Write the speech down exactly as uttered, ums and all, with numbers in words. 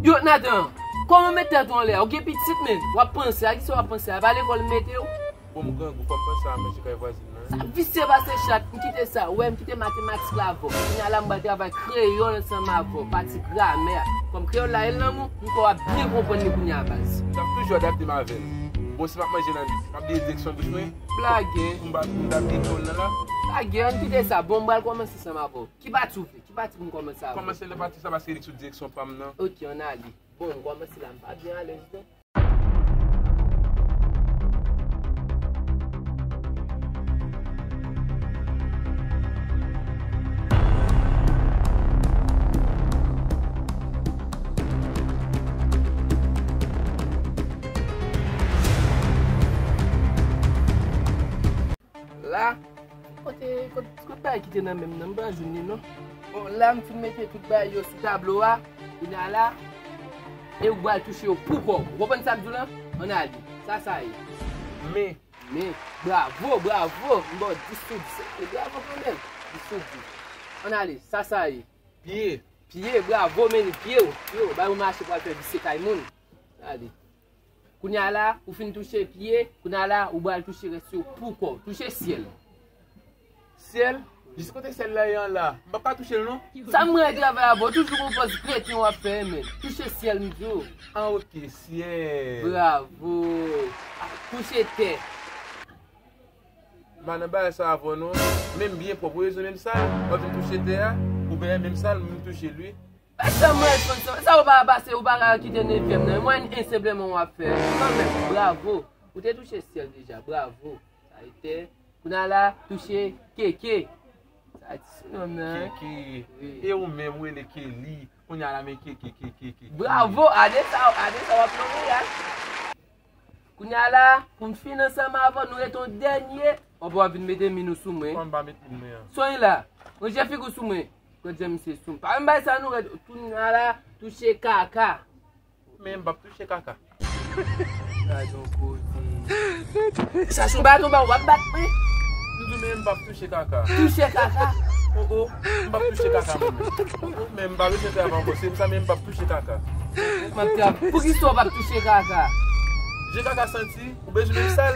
Yo, Nathan, kòman w met tèt ou anlè a? Ou gen pitit, men. W ap panse a kisa w ap panse a? Pa lekòl m mete w? Bon, m grangou, fò m panse a manje kay vwazin nan. Sa visye pase chat, m kite sa. Ou wè, m kite matematik la avè w. Kounye a la, m pral travay kreyòl ansanm avè w, pati gramè a. Kòm kreyòl la, e lanmou, m kwè w ap byen konprann li kounye a, baz. M ap toujou adapte m avè l. Bon, si m ap manje nan, m ap deye direksyon bouch mwen. Blagè. Pou m pa, pou m pa byen kòl nan la. Blagè, ann kite sa. Bon, m pral kòmanse ansanm avè w. Ki pati w vle? Ki pati pou m kòmanse avè w? Kòmanse nan pati sa, paske li sou direksyon pa m nan. Ok, ann ale. Bon, m kòmanse la, m pa byen alèz, non. La, kote, kote, kote bagay ki te nan men m nan, m pa jwenn li non. Bon, la m fin mete tout bagay yo sou tablo a. Kounye a la, e ou pral touche yo pou kò w. Ou konprann sa m di w lan? Ann ale. Sa sa ye. Men. Men. Bravo, bravo. M ba w dis sou dis. Ok, bravo kanmenm. Dis sou dis. Ann ale. Sa sa ye. Pye. Pye, bravo, men pye w. Pye w. Bay ou mache pral fè visye kay moun. Ale. Kounye a la, ou fin touche pye, kounye a la, ou pral touche rès yo pou kò w. Touche syèl. Syèl? Jis kote syèl la ye an la. M p ap ka touche l non. Sa m renmen travay avè w, toujou gon pòz kreten w ap fè, men. Touche syèl, m di w. Ah, ok, syèl. Bravo. Touche tè. M pa nan bagay sa avè w non. Men m byen pwòp, ou bezwen menm sal, w ap vin touche tè a, ou benyen menm sal, m vin touche l wi. Bay sa mwen reponn sa. Sa ou pa pase, ou pa ka kite nevyèm nan. Mwayèn en senpleman w ap fè. Kanmenm, bravo. Ou te touche syèl deja, bravo. Sa e tè. Kounye a la, touche keke. Sa ti sou nonm nan. Keke. Wi. E ou menm, ou rele Kelly. Kounye a la, men keke, keke, keke. Bravo, ade sa, ade sa w ap nonmen a. Kounye a la, pou m fin ansanm avè w, nou rete yon dènye. Ou pa vin mete min ou sou mwen. Kòman m pa met min mwen an? Sonny la, ranje figi w sou mwen. Gad jan misye sou m. Pa menm bay sa nou rete. Kounye a la, touche kaka. Men m p ap touche kaka. Gad yon koze. Sa sou baton ba w ap bat mwen. M di men m p ap touche kaka. Touche kaka. Oh, oh, m p ap touche kaka mwen menm. Oh, oh, men m pa bezwen fè avan ankò. Se sa men m p ap touche kaka. M ap di a, poukisa w p ap touche kaka? Je kaka santi, ou bezwen menm sal?